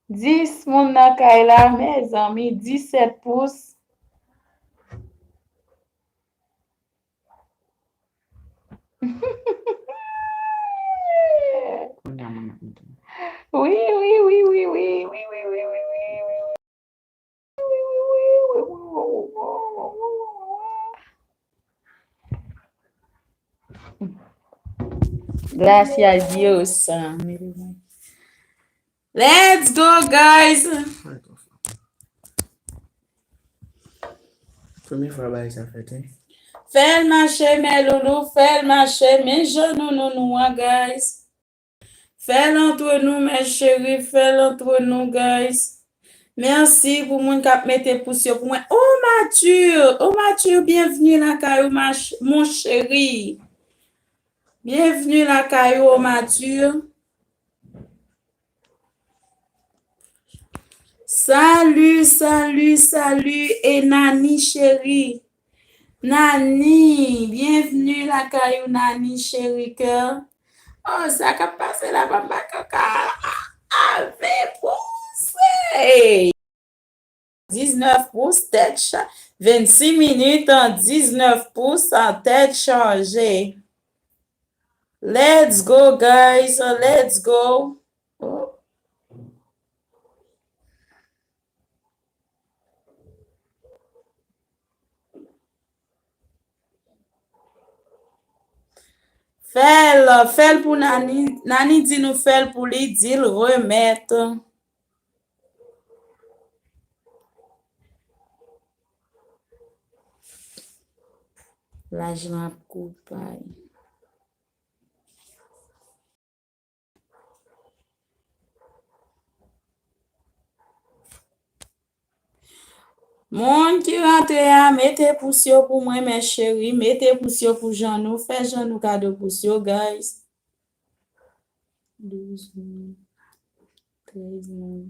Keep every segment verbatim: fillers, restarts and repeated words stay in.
Dis moun nan kay la, mezanmi, disèt pous. Wi, wi, wi. Gracias Dios. Let's go, guys! Premye fwa bagay sa fèt, wi. Fè l mache, men loulou, fè l mache, men jan nou, nou, nou an, guys. Fè l antre nou, mes chéris, fè l antre nou, guys. Mèsi pou moun k ap mete pous yo pou mwen. Oh, Matur! Oh, Matur, byenvni lakay ou, ma ch-, mon chéri. Byenvni lakay ou, oh, Matur. Salut, salut, salut, e Nani chéri. Nani, byenvni lakay ou, Nani chéri kè. Oh, sa k ap pase la, papa kaka. Ave pouse. Diznèf pous, tèt cha-, vennsis minit an diznèf pous an tèt chaje. Let's go, guys. Let's go. Oh. Fè l, fè l pou Nani. Nani di nou fè l pou li, di l remèt. Laj lan ap koupay. Moun ki rantre a, mete pous yo pou mwen, mes chéris. Mete pous yo pou Jeannou. Fè Jeannou kado pous yo, guys. Douz moun. Trèz moun.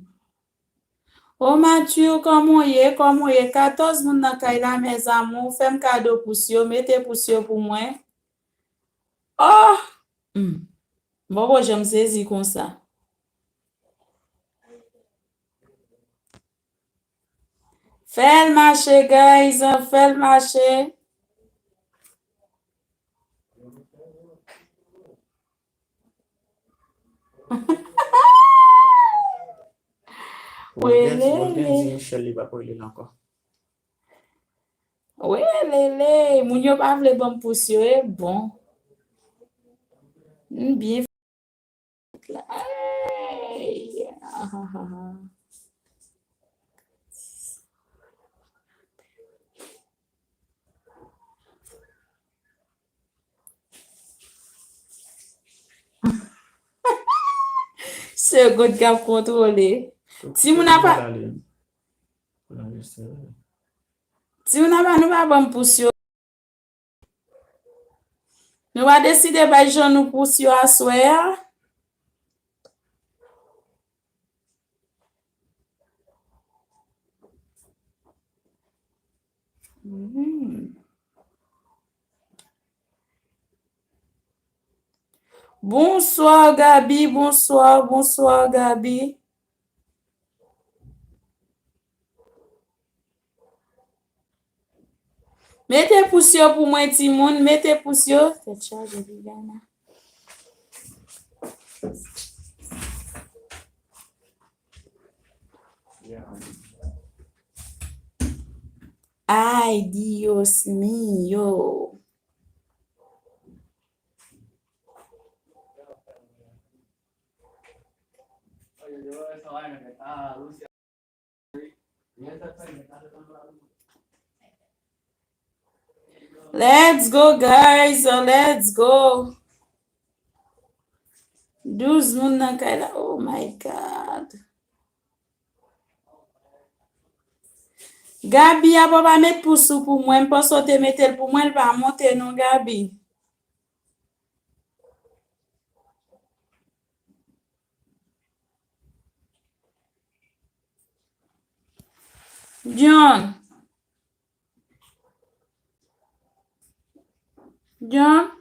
Ô Matur, kòman w ye? Kòman w ye? Katòz moun nan kay la, mes amours. Fè m kado pous yo. Mete pous yo pou mwen. Oh! Hmm. Bon, bon, jan m sezi konsa. Fè l mache, guys, fè l mache. Welele. Michel, li pa pou li ankò. Welele, moun yo pa vle ban m pous yo, e bon. M byen fèt la. Ay. Segond k ap kontwole. Timoun apa. Timoun apa nou pa ban m pous yo. Nou pa deside bay Jeannou pous yo aswè a. Hmm. Bonsoir Gaby, bonsoir, bonsoir Gaby. Mete pous yo pou mwen, timoun, mete pous yo. Tèt chaje, Viviana. Ay, Dios mío. Let's go, guys. Let's go. Douz moun nan kay la. Oh my God. Gaby, apa w pa met pous ou pou mwen? M panse w te mete l pou mwen, l pa monte non, Gaby. John. John.